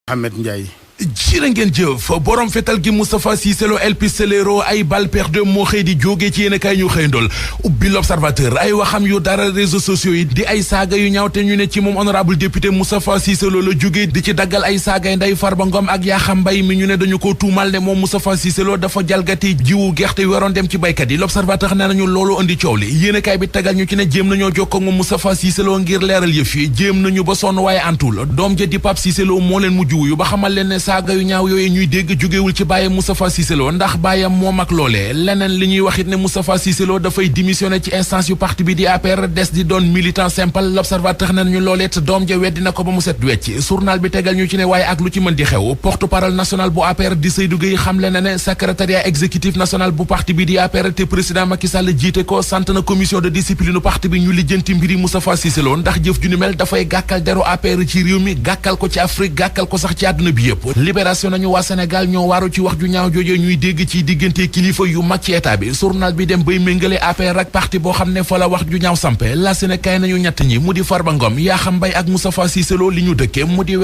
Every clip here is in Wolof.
Ahmed Ndiaye. jërë ngeen jëf borom fetal gi Moustapha Cissé Lo El Pistolero ay balle perdue moo xëy di jóge ci yéen kay ñu xëy ndol ubbi l'Observateur ay waxam yu dara réseaux sociaux yi di ay saaga yu ñaaw te ñu ne ci moom honorable député Moustapha Cissé Lo la jóge di ci daggal ay saagay Ndeye Farba Ngom ak Yakham Mbaye mi ñu ne dañu ko tuumal ne moom Moustapha Cissé Lo dafa jalgati jiwu gerte yu waroon dem ci baykat yi l'Observateur nee nañu loolu indi coow li yéen kay bi tagal ñu ci ne jéem nañoo jokkoo ak moom Moustapha Cissé Lo ngir leeral yëf yi jéem nañu ba sonn waaye antul doom ja di Pape Cissé Lo moo leen mujj wuyu ba xamal leen ne saaga yu ñaaw yooyu ñuy dégg jógewul ci bàyyam Moustapha Cissé Lo ndax bàyyam moom ak loolee leneen li ñuy wax it ne Moustapha Cissé Lo dafay démissionné ci instance yu parti bi di APR des di doon militant simple l'Observateur ne ñu loolee te doom ja weddi na ko ba mu set wecc journal bi tegal ñu ci ne waaye ak lu ci mën di xew porte-parole national bu APR di Seydou Gueye xamle na ne secrétariat exécutif national bu parti bi di APR te président Macky Sall jiite ko sant na commission de discipline parti bi ñu lijjanti mbiri Moustapha Cissé Lo ndax jëf ju ni mel dafay gàkkal deru APR ci réew mi gàkkal ko ci Afrique gàkkal ko sax ci àdduna bi yëpp libération nañu waa Sénégal ñoo waaru ci wax ju ñaaw jooje ñuy dégg ci diggante kilifa yu mag ci état bi journal bi dem bay méngale APR ak parti boo xam ne fa la wax ju ñaaw sampe la Sénégal nañu ñett ñi mu di Farba Ngom Yakham Mbaye ak Moustapha Cissé Lo li ñu dëkke mu di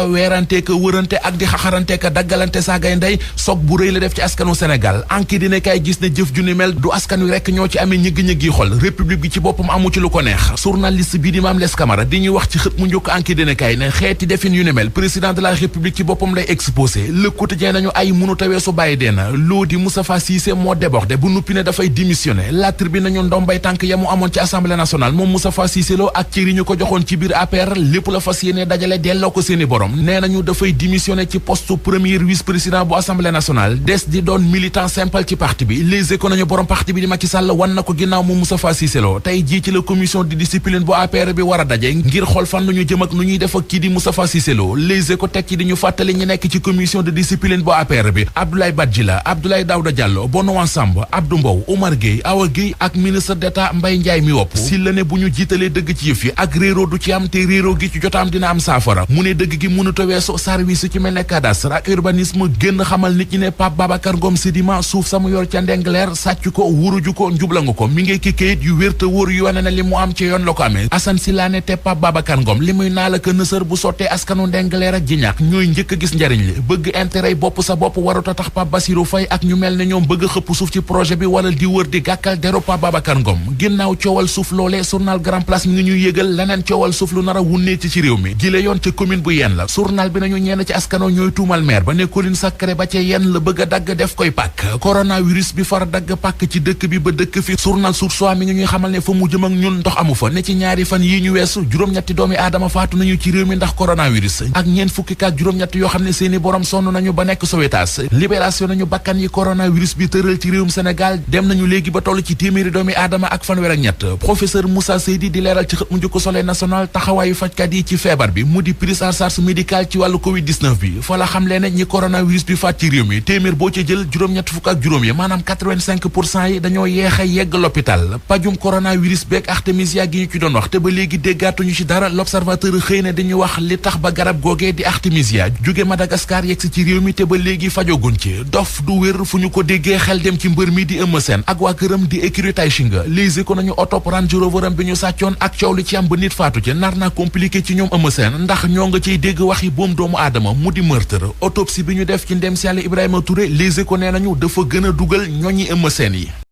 weranteeka wërante ak di xaxaranteeka daggalante saagay ndey soog bu rëy la def ci askanu Sénégal anki dina kay gis ne jëf ju ni mel du askan wi rekk ñoo ci amee ñëgg-ñëgg yi xol république bi ci boppam amu ci lu ko neex journaliste bi di Mame Less Camara di ñuy wax ci xët mu njëkk anki dina kay ne xeeti defin yu ni mel président de la république ci boppam lay exposé Le Quotidien nañu ay mënu tawee su bàyyi deena loo di Moustapha Cissé moo débordé bu nuppi ne dafay démissionné La Tribune nañu ndombay tànk ya mu amoon ci assemblée nationale moom Moustapha Cissé Lo ak cëri ñu ko joxoon ci biir APR lépp la fas yéene dajale delloo ko seeni borom nee nañu dafay démissionné ci poste premier vice-président bu assemblée nationale des di doon militant simple ci parti bi Les Échos nañu borom parti bi di Macky Sall wan na ko ginnaaw moom Moustapha Cissé Lo tey jii ci la commission de discipline bu APR bi war a daje ngir xool fan nañu jëm ak nu ñuy def ak kii di Moustapha Cissé Lo Les Échos teg ci di ñu fàttali ñi nekk ci commission de discipline bu APR bi Abdoulaye Badji la Abdoulaye Daouda Diallo Bonoan Samb Abdou Mbow Oumar Gueye Awa Gueye ak ministre d'État Mbaye Ndiaye mi wopp si la ne bu ñu jiitalee dëgg ci yëf yi ak réeroo du ci am te réeroo gi ci jotaam dina am saafara mu ne dëgg gi mënut a weesu service ci mel ne cadastre ak urbanisme génn xamal nit ñi ne Pape Babacar Ngom Sedima suuf sama yor ca Ndengleer sàcc ko wuruju ko njublangu ko mi ngi ki kayit yu wér te wóor yu wane na li mu am ci yoon la ko amee Assane Silane te Pape Babacar Ngom li muy naa la ko nësër bu sottee askanu Ndengleer ak Jiñaak ñooy njëkk a gis njariñ li bëgg intérêt bopp sa bopp warut a tax Pape Bassirou Faye ak ñu mel ne ñoom bëgg xëpp suuf ci projet bi wala di wër di gàkkal deru Pape Babacar Ngom ginnaaw coowal suuf loolee journal Grand Place mi ngi ñuy yëgal leneen coowal suuf lu nar a wunnee ci réew mi gile yoon ca commune bu Yène la journal bi nañu ñenn ci askano ñooy tuumal maire ba ne Colline Sacré ba ca Yène la bëgg a dagg def koy pàkk coronavirus bi far dagg pàkk ci dëkk bi ba dëkk fi journal Source A mi ngi ñuy xamal ne fa mu jëm ak ñun ndox amu fa ne ci ñaari fan yii ñu weesu juróom-ñetti doomi aadama faatu nañu ci réew mi ndax coronavirus ak ñeent fukki kaak juróom-ñett yoo xam ne seeni borom sonn nañu ba nekk Sowétas libération nañu bakkan yi coronavirus bi tëral ci réewum Sénégal dem nañu léegi ba toll ci téeméeri doomi aadama ak fanweer ak ñett professeur Moussa Seydi di leeral ci xët mu njëkk Soleil national taxawaayu fajkat yi ci feebar bi mu di prise en charge médicale ci wàllu Covid-19 bi fa la xam leen ñi coronavirus bi faat ci réew mi téeméer boo ci jël juróom-ñett fukk ak juróom yi maanaam 85% yi dañoo yeex a yegg l'hôpital pajum coronavirus beeg artémisia gi ñu ci doon wax te ba léegi déggaatuñu ci dara l'observateur xëy na dañu wax li tax ba garab googee di artémisia jóge Madagascar yegg si ci réew mi te ba léegi fajoguñ ci dof du wér fu ñu ko déggee xel dem ci mbër mi di Eumeu Sène ak waa këram di écurie Taïchinga Les Échos nañu otop Range Rover am bi ñu sàccoon ak coow li ci am ba nit faatu ci nar naa compliqué ci ñoom Eumeu Sène ndax ñoo nga ciy dégg waxi boom doomu aadama mu di meurtre autopsie bi ñu def ci ndem si Yàlla Ibrahima Touré Les Échos nee nañu dafa gën a dugal ñoñi Eumeu Sène yi